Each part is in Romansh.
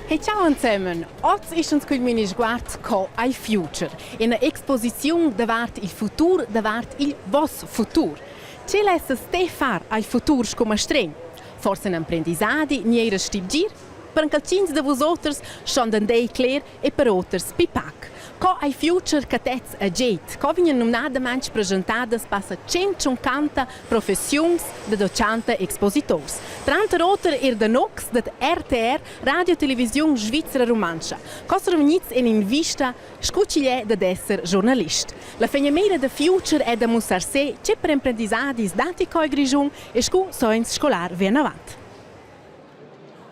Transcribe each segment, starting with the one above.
Hey ciao ensemen! Oz ischans cul Minisguard co ai future, ina exposiziun davart il futur, davart il voss futur. Che lessas te far al futur sco mastregn? Forse in emprendisadi ni era stibgir? Per encaltschins da vus oters schon den dei cler e per oters pi pac. Co ei future catets a Gate? Co vegnan numnadamain presentadas passa 150 professiuns da docenta expositors. Tranter oter er da nox dat RTR, Radio Televisiun Svizra Rumantscha. Co vegnids en invista scu ch'igl è dad esser giornalist. La fegnameira da Future è da mussar se che per emprendissadis datti co il Grischun e scu so ins scolar vinavant.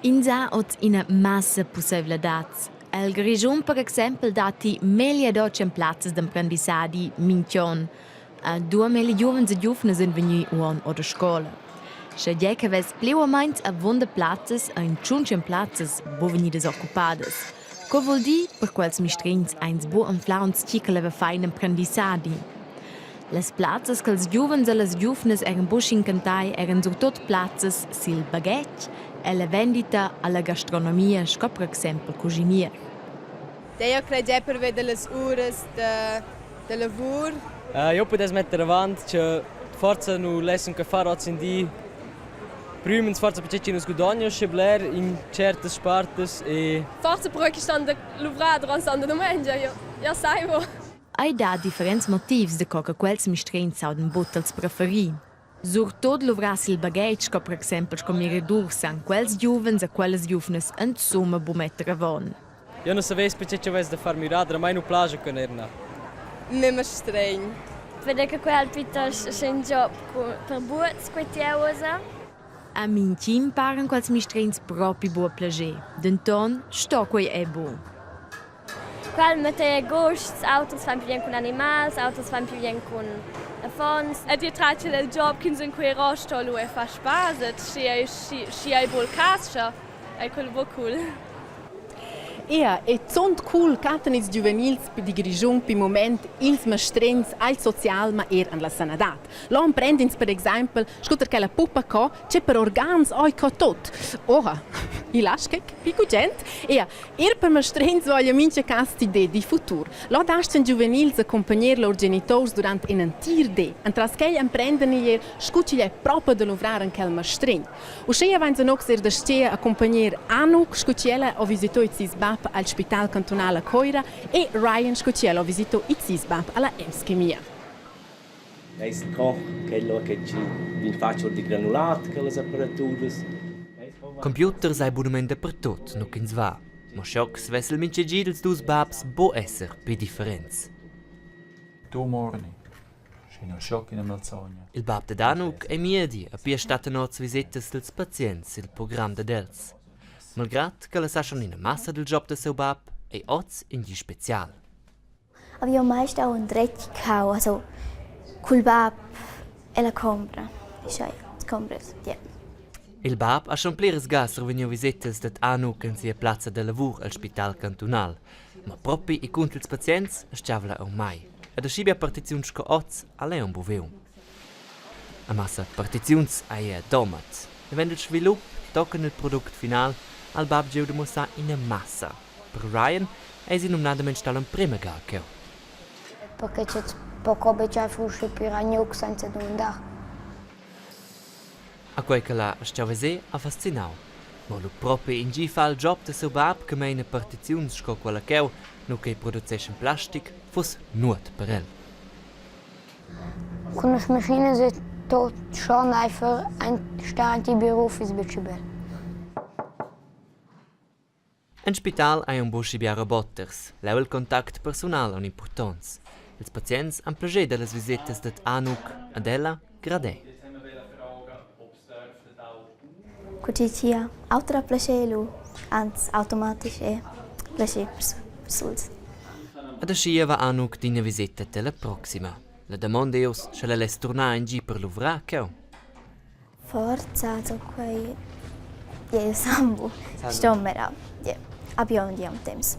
Ins ha oz ina massa pusseivladads. El Grischun per exempel datti meglier dotg plazzas d'emprendissadi mintg'onn. Duamilli giuvens e giuvnas ein vegni uonn ord scola. Sche gie che vess pli u meins avunda plazzas ein tschunchen plazzas buc vegnidas occupadas. Co vul dir per quels mistregns ein buc anflauns tgi che leva far in emprendissadi. Las plazzas ch'els giuvens e las giuvnas eran buc incantai eran surtut plazzas sil baghetg, ella vendita, alla gastronomia sco per exempel cuschinier. Io crei per veder las uras da, da lavur. Eu pudess metter avant che forsa nu lessan che far hozindi prüm ins forsa perche chi nu's gudogna usche bler in tschertas spartas e Forsa però che stan da luvrar durant sanda dumengia, io, io sai wo. Ei dat differents motivs daco che quels mistregns s'audan buc als preferi. Surtut luvrass il baghetg sco per exempel sco miradur san quels giuvens e quellas giuvnas insumma buc metter avon. Io non savess perche che vess da far müradra, mai nu plaja con erna. Memma stregn. Veder che quel piuttost è un job per buots quei tieu ussa. A mintgin paran quels mistregns propi buca plascher, denton sto quei è buc. Quel metta gusts, auters fan più bien cun animals, auters fan più bien cun affons. Ed io tratg il job ch'ins en quei rosto lu e fa spass et schi ei schi ei buc il cas, sche ei quel buc cool. Ea, e zuond cool cattan ils giuvenils di Grischun pi mument ils mastregns al social, ma er en la sanadad. L'on prend'ins per exaimpel scu tar quella puppa co, che per organs oi co tot. Ora, i lasch che pi gugent. Ea, er per mastregns voglia mincha cas ti de di futur. Là dastgan giuvenils accumpagner lur genitors durant in entir di. Entras quel emprendan igl scu ch'igl è propa da luvrar en quel mastregn. Uschea vainsa nox er da stier accumpagner Anouk, scu ch'ella ho visito il seis bap al spital cantunal a Coira e Ryan, scu ch'el ho visito il seis bap alla Ems-Chemia. Eis co quello che ci vegn fatg or di granulat quellas apparaturas. Computers ei bunamein dapertut, nu ch'ins va. Mo schocs vess el mintga gi dils dus babs buc esser pli differents. Du Morni, sc'ina schoc ina malsogna. Il bab dad Anouk ei miedi e pia stattan oz visetas dils pazients sil program dad els. Malgrad ch'ella sa schon ina massa dil job da siu bab, ei oz in gi special. Aber io meist auch un dretg cau, also cul bab e la combra. Schei, combras, yeah. Il bab ha schon pliras gas survegniu visetas dad Anouk en sia plazza da lavur al spital cantunal. Ma propi e cunter ils pazients astgava aunc mai. Ed aschi bia partiziun sco oz ha leu buviu. A massa partiziuns ei era Domat. E vend il svilup tochen il product final ha il bab giu da mussar ina massa. Per Ryan eisi numnadamein stau l'emprema ga cheu. Perché c'è poco betg uscì più ragnuc senza domandar. A quei che la astgau veser ha fascinau. Mo lu propi in gi fa il job da siu bab che meina partiziuns sco quella cheu, nu ch'ei produceschan plastic, fuss nuot per el. Cun las maschinas è tot schon einfach ein star ant il Beruf ist betg bel. En spital ei aunc buca bia roboters, leu il contact persunal aunc impurtonts. Ils pazients han plascher dallas visetas dad Anouk ad ella gradei. Cu ti tia autra plascher lu ans automatisch è plascher persuls. Ed aschia va Anouk d'ina viseta dalla proxima. La damonda ei uss, sch'ella less turnar in gi per luvrar cheu. Forza, so quei jeu sambu stomera. Yeah, abbiamo un temps.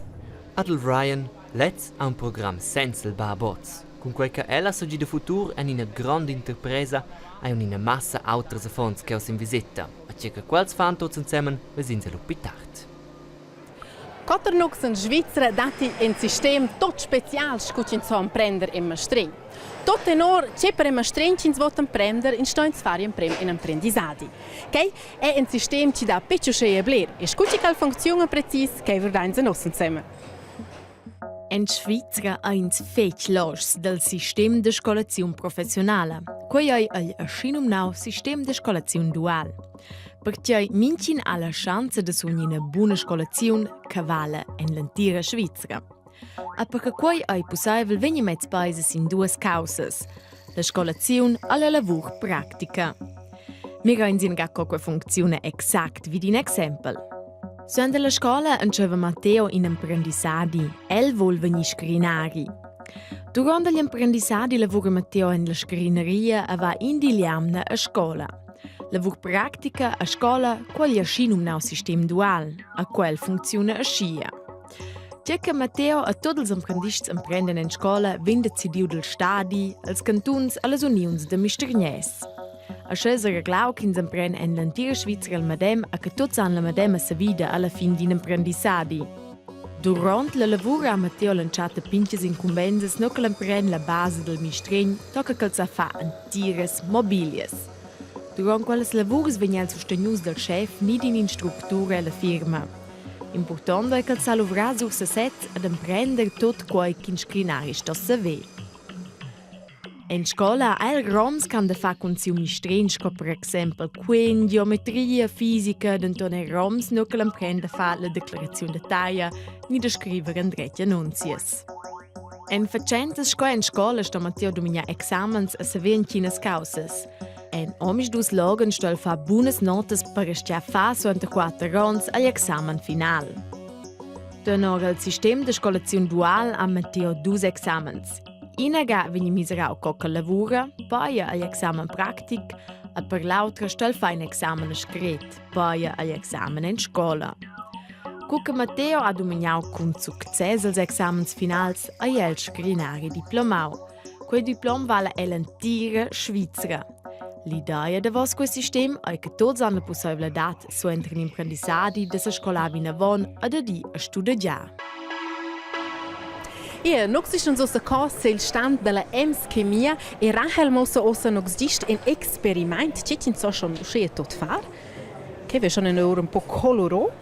Ad il Ryan, lez ha un program senza il barbots. Cunquei che ella sa gi da futur en ina gronda interpresa, hai ina massa auters affons cheu sin viseta. A tgei che quels fan tuts ensemen, ves'ins lu pli tard. Oter in Svizra datti in sistem tot special scu ch'ins so emprender in mastregn. Tot tenor che per in mastregn ch'ins vot emprender, ins sto ins far emprem in emprendisadi. Quei è in sistem chi dà pitsch uschea bler e scu chi ch'el funcziuna precis, quei vurdains nus insomma. En Svizra ein ins fetg loschs dal sistem da scolaziun professiunala. Quei ei igl aschinumnau sistem da scolaziun dual. Pertgei mintgin ha la schanza da surgnir ina buna scolaziun che vala en l'entira Svizra. A per che quei ei pusseivel vegni mez peisa sin duas caussas: la scolaziun e la lavur practica. Mira ins in co quei funcziuna exact vid in exempel. Suenter la scola entscheiva Matteo in emprendissadi. El vul vegnir scrinari. Durant igl emprendissadi lavura Matteo en la scrineria e va in di l'jamna a scola. Lavur pratica a scola, quel è aschi numnau sistem dual, a quel funcziuna aschia. Tge che Matteo e tuts ils emprendists emprendan en scola vegn decidiu dal stadi, als cantuns e las uniuns da mistergners. Aschia esa reglau ch'ins empren en l'entira Svizra il medem e che tuts han la medema savida alla fin d'in emprendissadi. Duront la lavur ha Matteo lantschà pintgas incumbensas no ch'el empren la basa dal mistregn tocca ch'el sa far entiras mobilias. Duront quellas lavurs vegn el sustenius dal schef ni d'in instructur ella firma. Impurtont ei ch'el sa luvrar sur sesez ed emprender tut quei ch'in scrinari sto saver. En scola ha el roms ch'han da far cun siu mistregn sco per exempel quen, geometria, fisica, denton er roms nua ch'el emprend da far la declaraziun da taglia ni da scriver endretg annunzias. En fatschentas sco en scola sto Matteo dumignar examens e saver entginas caussas. En omisdus loghens sto el far bunas notas per astgar far suenter quater onns agl examen final. Tenor il sistem da scolaziun dual ha Matteo dus examens. Ina ga vegn miserau co ch'el lavura, paia agl examen practic e per l'autra sto el far in examen a scret, paia agl examen en scola. Cu che Matteo ha dumignau cun success els examens finals, ei el scrinari diplomau. Quei diplom vala ell'entira Svizra. L'idea davos quei sistem ei che tuts han la pusseivladad suenter in emprendissadi da sescolar vinavon e da dir a studegiar. Ie, nus ischans ussa co sil stand dalla Ems Chemia e Rahel muossa ussa nus gist in experimaint che ch'ins so schon uschea tot far. Che vez schon ün'ura un po coluro.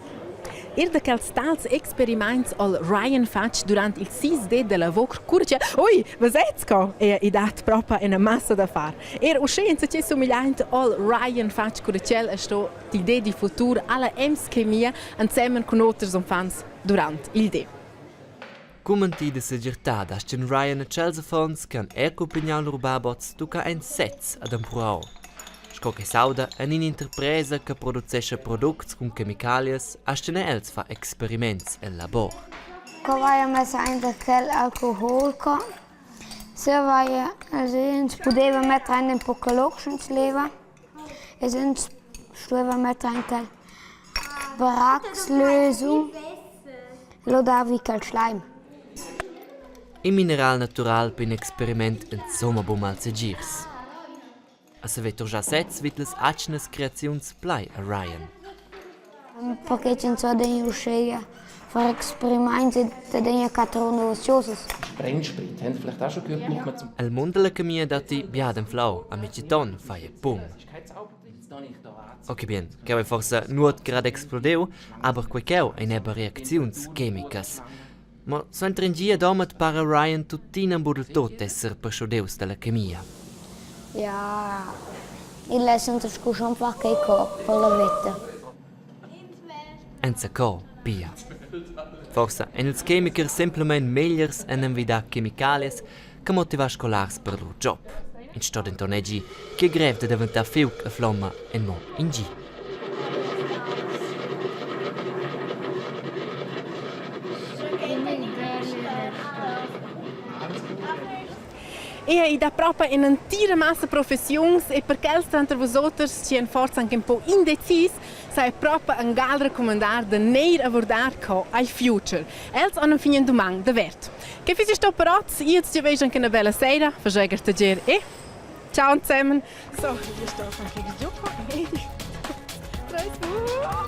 Ir da quels tals experimaints al Ryan fatg durant il sis di da lavur cur che ui, vesets co e i dat propa üna massa da far. Er uschè insatge sumigliaint al Ryan fatg cur ch'el è sto l'idea di futur alla Ems Chemia ensemen cun oters uffants durant il di. Cumenti da segirtad astgan Ryan e tschels affons che han era cumpignau lur babots tuccar ein sezs ad empruau. Sco che s'auda en in'interpresa che producescha products cun chemicalias astgan er els far experiments el labor. Co vaia mess aint quel alcohol co? Se vaia, also ins pudeva metter aint ün po calor sch'ins leva. E ins stueva metter aint quel Barackslösung. Lo davi quel schleim. In mineral natural per in experiment insomma buc malsegirs. A saver turgiar sez vid las atgnas creaziuns plai a Ryan. Perché ch'ins so adegna uscheia far experimaints ed adegna cattar novas chosas. Brennsprit, haben Sie vielleicht auch schon gehört, braucht man zum El mund dalla chemia datti bia d'anflau, a mintgaton fai e pum. Ok bien, cheu ei forsa nuot grad explodeu, aber quei cheu ein eben reacziuns chemicas. Ma suenter in gi a Domat para Ryan tuttina buc del tot esser perschuadeus dalla chemia. Ja, il less scu schon far quei co per la veta. Enzacò pia. Forsa ein ils chemichers semplamein megliers en envidar chemicalias che motivar scolars per lur job. Ins sto denton egi che grev da daventar fiug e flomma en mo in gi. E i dà propa ün'entira massa professiuns e per quels tranter vusoters chi han forsa anche ün po indecis, saja propa ün gal recumandar da neir a vurdar co ai future. Els han fin in duman davert. Che füss sto per oz? Io ti vesch anche una bella sera, faschegger tager e ciao zusammen. So, hier sto anche giù. Drei, zwei.